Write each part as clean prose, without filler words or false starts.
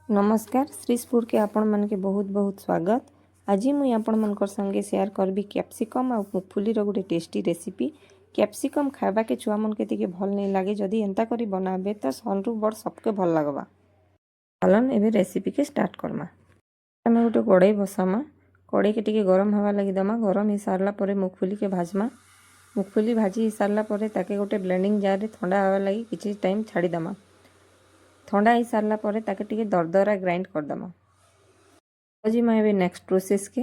ନମସ୍କାର, ଶ୍ରୀସ୍ ଫୁଡ଼୍କେ ଆପଣମାନକେ ବହୁତ ବହୁତ ସ୍ୱାଗତ। ଆଜି ମୁଇଁ ଆପଣମାନଙ୍କର ସାଙ୍ଗେ ସେୟାର କରିବି କ୍ୟାପ୍ସିକମ୍ ଆଉ ମୁଗଫୁଲିର ଗୋଟେ ଟେଷ୍ଟି ରେସିପି। କ୍ୟାପ୍ସିକମ୍ ଖାଇବାକେ ଛୁଆମାନକେ ଟିକେ ଭଲ୍ ନାଇଁ ଲାଗେ। ଯଦି ଏନ୍ତା କରି ବନାବେ ତ ସନରୁ ବଡ଼ ସବକେ ଭଲ୍ ଲାଗ୍ବା। ଚାଲନ୍, ଏବେ ରେସିପିକେ ଷ୍ଟାର୍ଟ କର୍ମା। ଆମେ ଗୋଟେ କଡ଼େଇ ବସାମା। କଡ଼େଇକେ ଟିକେ ଗରମ ହେବା ଲାଗି ଦେମା। ଗରମ ହେଇ ସାରିଲା ପରେ ମୁଗଫୁଲିକେ ଭାଜମା। ମୁଗଫୁଲି ଭାଜି ହେଇ ସାରିଲା ପରେ ତାକେ ଗୋଟେ ବ୍ଲେଣ୍ଡିଂ ଜାର୍ରେ ଥଣ୍ଡା ହେବା ଲାଗି କିଛି ଟାଇମ୍ ଛାଡ଼ିଦେମା। ଥଣ୍ଡା ହେଇ ସାରିଲା ପରେ ତାକେ ଟିକେ ଦରଦରା ଗ୍ରାଇଣ୍ଡ କରିଦେମା। ଯିମା ଏବେ ନେକ୍ସଟ ପ୍ରୋସେସ୍କେ।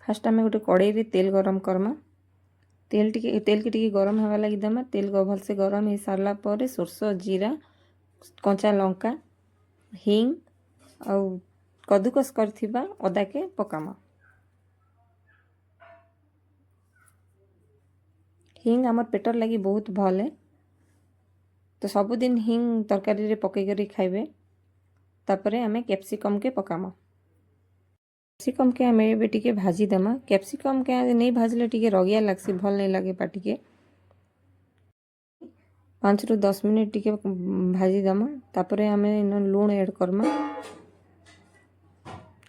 ଫାର୍ଷ୍ଟ ଆମେ ଗୋଟେ କଡ଼େଇରେ ତେଲ ଗରମ କର୍ମା। ତେଲକେ ଟିକେ ଗରମ ହେବା ଲାଗି ଦେମା। ତେଲ ଭଲସେ ଗରମ ହେଇ ସାରିଲା ପରେ ସୋରିଷ, ଜିରା, କଞ୍ଚା ଲଙ୍କା, ହିଙ୍ଗ ଆଉ କଦୁକସ କରିଥିବା ଅଦାକେ ପକାମା। ହିଙ୍ଗ ଆମର ପେଟର ଲାଗି ବହୁତ ଭଲ୍ ହେ। ତ ସବୁଦିନ ହିଙ୍ଗ ତରକାରୀରେ ପକେଇ କରି ଖାଇବେ। ତାପରେ ଆମେ କ୍ୟାପ୍ସିକମ୍କେ ପକାମା। କ୍ୟାପ୍ସିକମ୍କେ ଆମେ ଏବେ ଟିକେ ଭାଜି ଦେମା। କ୍ୟାପ୍ସିକମ୍କେ ନେଇ ଭାଜିଲେ ଟିକେ ରଗିଆ ଲାଗ୍ସି, ଭଲ୍ ନାଇଁ ଲାଗେ ପାଟିକେ। 5ରୁ 10 ମିନିଟ୍ ଟିକେ ଭାଜିଦେମା। ତାପରେ ଆମେ ଇନ ଲୁଣ ଆଡ଼୍ କର୍ମା।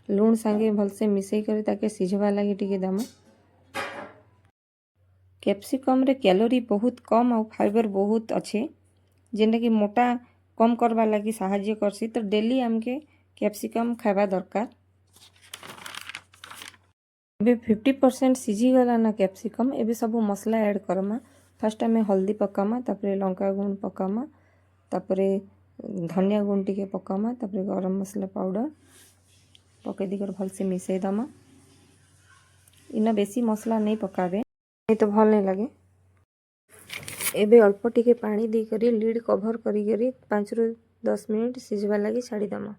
ଲୁଣ ସାଙ୍ଗେ ଭଲସେ ମିଶେଇ କରି ତାକେ ସିଝବା ଲାଗି ଟିକେ ଦେମା। କ୍ୟାପ୍ସିକମ୍ରେ କ୍ୟାଲୋରି ବହୁତ କମ୍ ଆଉ ଫାଇବର ବହୁତ ଅଛେ, ଯେନ୍ଟାକି ମୋଟା କମ୍ କରବାର୍ ଲାଗି ସାହାଯ୍ୟ କର୍ସି। ତ ଡେଲି ଆମକେ କ୍ୟାପ୍ସିକମ୍ ଖାଇବା ଦରକାର। ଏବେ 50% ସିଝିଗଲା ନା କ୍ୟାପ୍ସିକମ୍, ଏବେ ସବୁ ମସଲା ଆଡ଼୍ କର୍ମା। ଫାର୍ଷ୍ଟ ଆମେ ହଳଦୀ ପକାମା, ତାପରେ ଲଙ୍କା ଗୁଣ୍ଡ ପକାମା, ତାପରେ ଧନିଆ ଗୁଣ୍ଡ ଟିକେ ପକାମା, ତାପରେ ଗରମ ମସଲା ପାଉଡ଼ର ପକେଇ ଦେଇକରି ଭଲସେ ମିଶେଇ ଦମା। ଇନ ବେଶୀ ମସଲା ନେଇ ପକାବେ, ନାଇଁ ତ ଭଲ ନାଇଁ ଲାଗେ। ଏବେ ଅଳ୍ପ ଟିକେ ପାଣି ଦେଇକରି ଲିଡ୍ କଭର୍ କରିକରି 5ରୁ 10 ମିନିଟ୍ ସିଝବା ଲାଗି ଛାଡ଼ିଦେମା।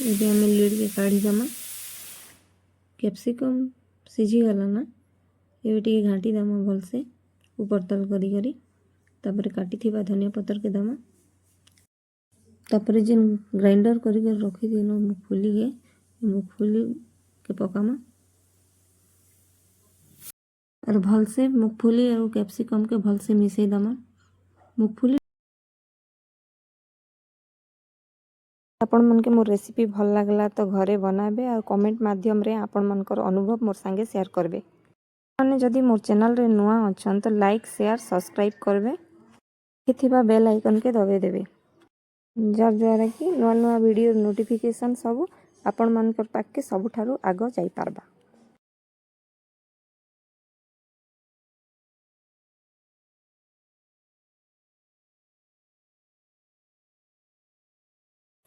ଏବେ ଆମେ ଲିଡ୍କେ କାଢ଼ିଦେମା। କ୍ୟାପ୍ସିକମ୍ ସିଝିଗଲା ନା, ଏବେ ଟିକେ ଘାଣ୍ଟି ଦେମା ଭଲସେ ଉପର ତଲ କରି କରି। ତାପରେ କାଟିଥିବା ଧନିଆ ପତ୍ରକେ ଦେମା। ତାପରେ ଯେନ୍ ଗ୍ରାଇଣ୍ଡର କରିକି ରଖିଥିଲୁ ମୁଗଫୁଲିକେ, ମୁଗଫୁଲିକେ ପକାମା ଆର୍ ଭଲସେ ମୁଗଫୁଲି ଆଉ କ୍ୟାପ୍ସିକମ୍କେ ଭଲସେ ମିଶେଇ ଦେମା। ମୁଗଫୁଲି ଆପଣମାନକେ ମୋର ରେସିପି ଭଲ ଲାଗଲା ତ ଘରେ ବନାବେ ଆଉ କମେଣ୍ଟ ମାଧ୍ୟମରେ ଆପଣମାନଙ୍କର ଅନୁଭବ ମୋର ସାଙ୍ଗେ ସେୟାର କରିବେ। ମାନେ ଯଦି ମୋର ଚ୍ୟାନେଲରେ ନୂଆ ଅଛନ୍ ତ ଲାଇକ୍, ସେୟାର, ସବସ୍କ୍ରାଇବ୍ କରିବେ, ଥିବା ବେଲ୍ ଆଇକନ୍କେ ଦବେଇ ଦେବେ, ଯାହାଦ୍ୱାରା କି ନୂଆ ନୂଆ ଭିଡ଼ିଓ ନୋଟିଫିକେସନ୍ ସବୁ ଆପଣମାନଙ୍କର ପାଖକେ ସବୁଠାରୁ ଆଗ ଯାଇପାରବା।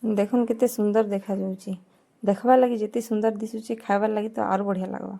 ଦେଖୁନ୍, କେତେ ସୁନ୍ଦର ଦେଖାଯାଉଛି। ଦେଖବାର୍ ଲାଗି ଯେତେ ସୁନ୍ଦର ଦିଶୁଛି, ଖାଇବାର୍ ଲାଗି ତ ଆହୁରି ବଢ଼ିଆ ଲାଗ୍ବା।